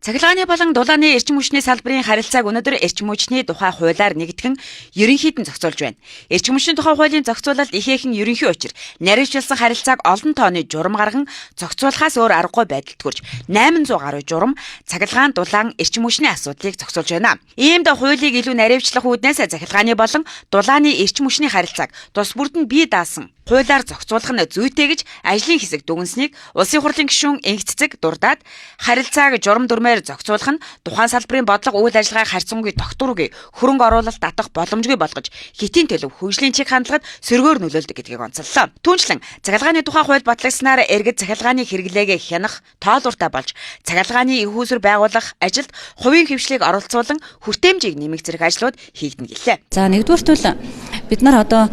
Цахилгааны болон дулааны эрчим хүчний салбарын харилцааг өнөөдөр эрчим хүчний тухай хуулиар нэгтгэн ерөнхийд нь зохицуулж байна. Эрчим хүчний тухай хуулийн зохицуулалт ихээхэн ерөнхий учир наривчлсан харилцааг олон тооны журам гарган зохицуулахаас өөр аргагүй байдалд хүрч 800 гаруй журам цахилгаан, дулаан, эрчим хүчний асуудлыг зохицуулж байна. Иймд хуулийг илүү наривчлах үүднээс цахилгааны болон дулааны эрчим хүчний харилцааг тус бүрд нь бие даасан хуулиар зохицуулах нь зүйтэй гэж ажлын хэсэг дүгнсэнийг Улсын хурлын гишүүн Энх Цэцэг дурдаад, харилцааг журам дүрмээр зохицуулах нь тухайн салбарын бодлого, үйл ажиллагааг харьцангуй тогтворгүй, хөрөнгө оруулалт татах боломжгүй болгож, хэтийн төлөв, хөгжлийн чиг хандлагад сөргөөр нөлөөлдөг гэдгийг онцоллоо. Түүнчлэн цахилгааны тухай хууль батлагдсанаар иргэд цахилгааны хэрэглээгээ хянах тоолууртай болж, цахилгааны эх үүсвэр байгуулах ажилд хувийн хэвшлийг оролцуулан хүртээмжийг нэмэх зэрэг ажлууд хийгдэнэ гэлээ. За, нэгдүгээрт бол бид нар одоо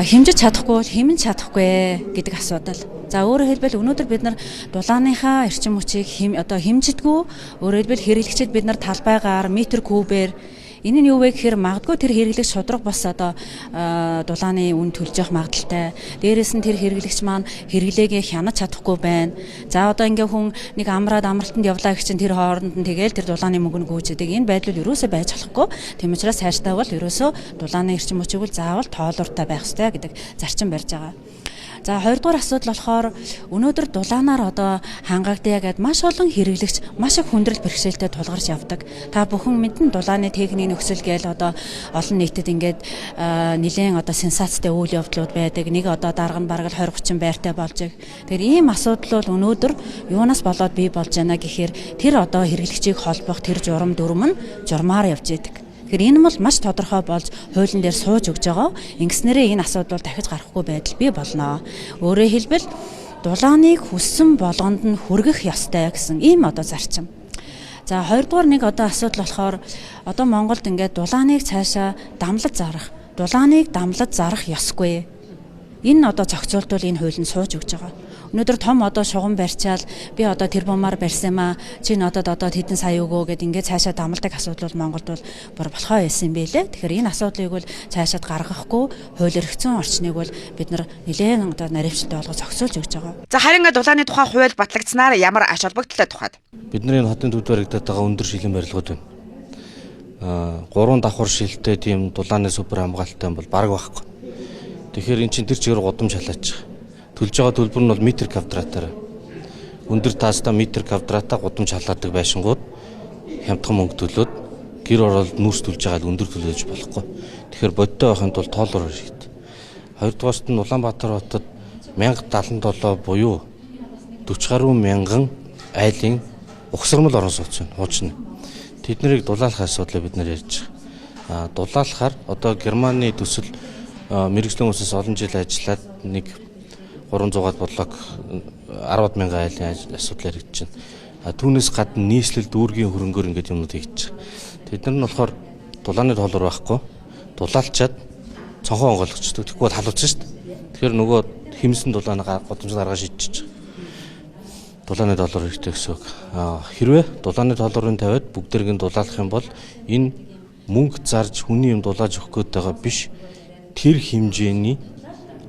хэмжиж чадахгүй, хэмнэж чадахгүй гэдэг асуудал. За, өөрөөр хэлбэл, өнөөдөр бид нар дулааныхаа эрчим хүчийг хэм одоо хэмжидэггүй. Өөрөөр хэлбэл, хэрэглэгчид бид нар талбайгаар, метр кубээр. Энэ нь юу вэ гэхээр магадгүй тэр хэрэглэгч шударга бус одоо дулааны үн төлж явах магадлалтай. Дээрээс нь тэр хэрэглэгч маань хэрэглээгээ хянаж чадахгүй байна. За, одоо ингээ хүн нэг амраад амралтанд явлаа гэх чинь тэр хооронд нь тэгээл тэр дулааны мөнгө нь гүйцэдэг. Энэ байдал ерөөсөө байж болохгүй. Тийм учраас цаашдаа бол ерөөсөө дулааны эрчим хүчийг бол заавал тоолууртай байх ёстой гэдэг зарчим барьж байгаа. За, хоёрдугаар асуудал болохоор өнөөдөр дулаанаар одоо хангагдъя гэд маш олон хэрэглэгч маш их хүндрэл бэрхшээлтэй тулгарч явдаг. Та бүхэн мэднэ, дулааны техникийн нөхцөл гээл одоо олон нийтэд ингээд нэлээн одоо сенсацтай үйл явдлууд байдаг. Нэг одоо дарга нь бараг л 20 30 байртай болж. Тэгэхээр ийм асуудал бол өнөөдөр юунаас болоод бий болж байна гэхээр тэр одоо хэрэглэгчийг холбох тэр журам дүрэм нь журмаар явж идэг. Тэгэхээр энэ бол маш тодорхой болж хуулийн дээр сууж өгж байгаа. Ингэснээрээ энэ асуудал дахиж гарахгүй байдал бий болно. Өөрөөр хэлбэл, дулааныг хүссэн болгонд нь хүргэх ёстой гэсэн ийм одоо зарчим. За, хоёрдугаар нэг одоо асуудал болохоор одоо Монголд ингээд дулааныг цаашаа дамлаж зарах, дулааныг дамлаж зарах ёсгүй. Энэ одоо зохицуултвал энэ хууль нь сууж өгч байгаа. Өнөөдөр том одоо шугам барьчаал, би одоо тэрбумаар барьсан юм аа. Чи надад одоо хэдэн сая өгөө гэд ингээд цаашаа дамалдаг асуудал бол Монголд бол бүр болохоо байсан юм билээ. Тэгэхээр энэ асуудлыг бол цаашаад гаргахгүй хууль эрх зүйн орчныг бол бид нар нэлээд одоо наривчлалтай болгож зохицуулж өгч байгаа. За, харин дулааны тухай хууль батлагдсанаар ямар ач холбогдолтой тухайд. Бидний энэ хотын төвд баригдаад байгаа өндөр шилийн барилгууд байна. Гурван давхар шилтэй тийм дулааны супер хамгаалалттай юм бол бараг байхгүй. Тэгэхээр эн чинь тэр чигээр гудамж халаачих. Төлж байгаа төлбөр нь бол метр квадратаар. Өндөр таастаа метр квадратаа гудамж халаадаг байшингууд хямдхан мөнгө төлөөд, гэр оролд нүүрс төлж байгаа л өндөр төлөөж болохгүй. Тэгэхээр бодтой байхын тулд тоолоор хэрэгтэй. Хоёрдугаарт нь Улаанбаатар хотод 1077 буюу 40 гаруй мянган айлын угсармал орон сууц байна. Хуучны. Тэднийг дулаалах асуудлыг бид нар ярьж байгаа. Дулаалахаар одоо Германы төсөл, мэргэжлийн хүмүүсээс олон жил ажиллаад нэг 300-аад блок 10 мянган айлын асуудал яригдж байна. Түүнээс гадна нийслэл, дүүргийн хөрөнгөөр ингээд юмнууд хийж байгаа. Тэд нар нь болохоор дулааны тоолоор байхгүй. Дулаалчаад цонхоо онгойлгочдөг. Тэгэхгүй бол халууцсан шүү дээ. Тэгэхээр нөгөө хэмнэсэн дулааны гудамж гаргаа шийдчихэж байгаа. Дулааны тоолоор хэрэгтэй гэсэн үг. Хэрвээ дулааны тоолоорын тавиад бүгдэрэг нь дулаалах юм бол энэ мөнгө зарж хүний юм дулааж өгөх гээд байгаа биш, тэр хэмжээний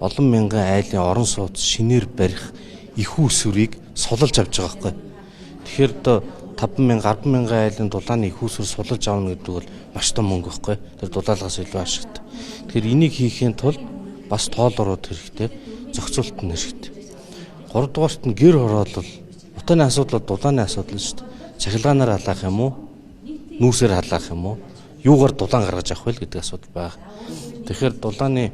олон мянган айлын орон сууц шинээр барих эх үүсвэрийг сулалж авч байгаа байхгүй. Тэгэхээр одоо 5 мянга, 10 мянган айлын дулааны эх үүсвэр сулалж авна гэдэг бол маш том мөнгө байхгүй. Тэр дулаалгаас илүү ашигтай. Тэгэхээр энийг хийхийн тулд бас тоолоорууд хэрэгтэй, зохицуулалт нь хэрэгтэй. Гуравдугаарт нь гэр хороолол, утааны асуудал, дулааны асуудал шүү дээ. Цахилгаанаар халаах юм уу? Нүүрсээр халаах юм уу? Юугаар дулаан гаргаж авах вэ гэдэг асуудал байна. Тэгэхээр дулааны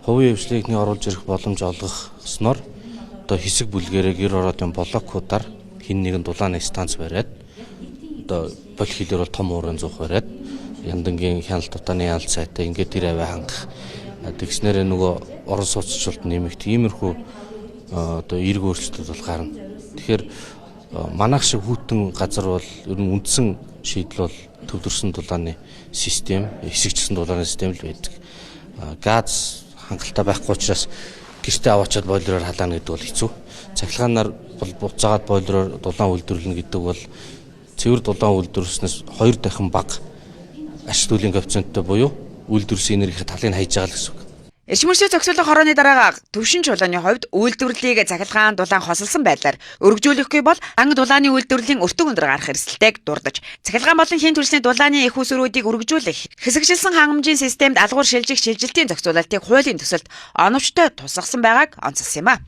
хувийн хэвшлийг нэг оруулж ирэх боломж олгосноор одоо хэсэг бүлгэрээ гэр ороодын блокуудаар хэн нэгэн дулааны станц бариад, одоо болох хэлээр бол том уурын зуух бариад, яндангийн хяналт, утааны хяналт сайтай ингээд тэр аваа хангах. Тэгснээрээ нөгөө орон сууцчлалт нэмэгт, иймэрхүү одоо эерэг өөрчлөлтүүд бол гарна. Тэгэхээр манайх шиг хүйтэн газар бол ер нь үндсэн шийдэл бол төвлөрсөн дулааны систем, хэсэгчсэн дулааны систем л байдаг. Газ хангалттай байхгүй учраас гэртээ аваачаад бойлероор халаана гэдэг бол хэцүү. Цахилгаанаар бол буцаагаад бойлероор дулаан үйлдвэрлэнэ гэдэг бол цэвэр дулаан үйлдвэрлэснээс 2 дахин бага ач төлөлийн коэффициенттэй буюу үйлдвэрлэсэн энергийн талыг хайж байгаа л гэсэн үг. Эрчим хүчний зохицуулах хорооны дараа төвшин чулууны хувьд үйлдвэрлэлийг цахилгаан дулаан хосолсон байдлаар өргөжүүлэхгүй бол ан дулааны үйлдвэрлэлийн өртөг өндөр гарах эрсдэлтэйг дурдаж, цахилгаан болон хийн төрсний дулааны их усрүүдийг өргөжүүлэх, хэсэгчилсэн хангамжийн системд алгуур шилжих шилжилтийн зохицуулалтыг хуулийн төсөлд оновчтой тусгасан байгааг онцолсон юм а.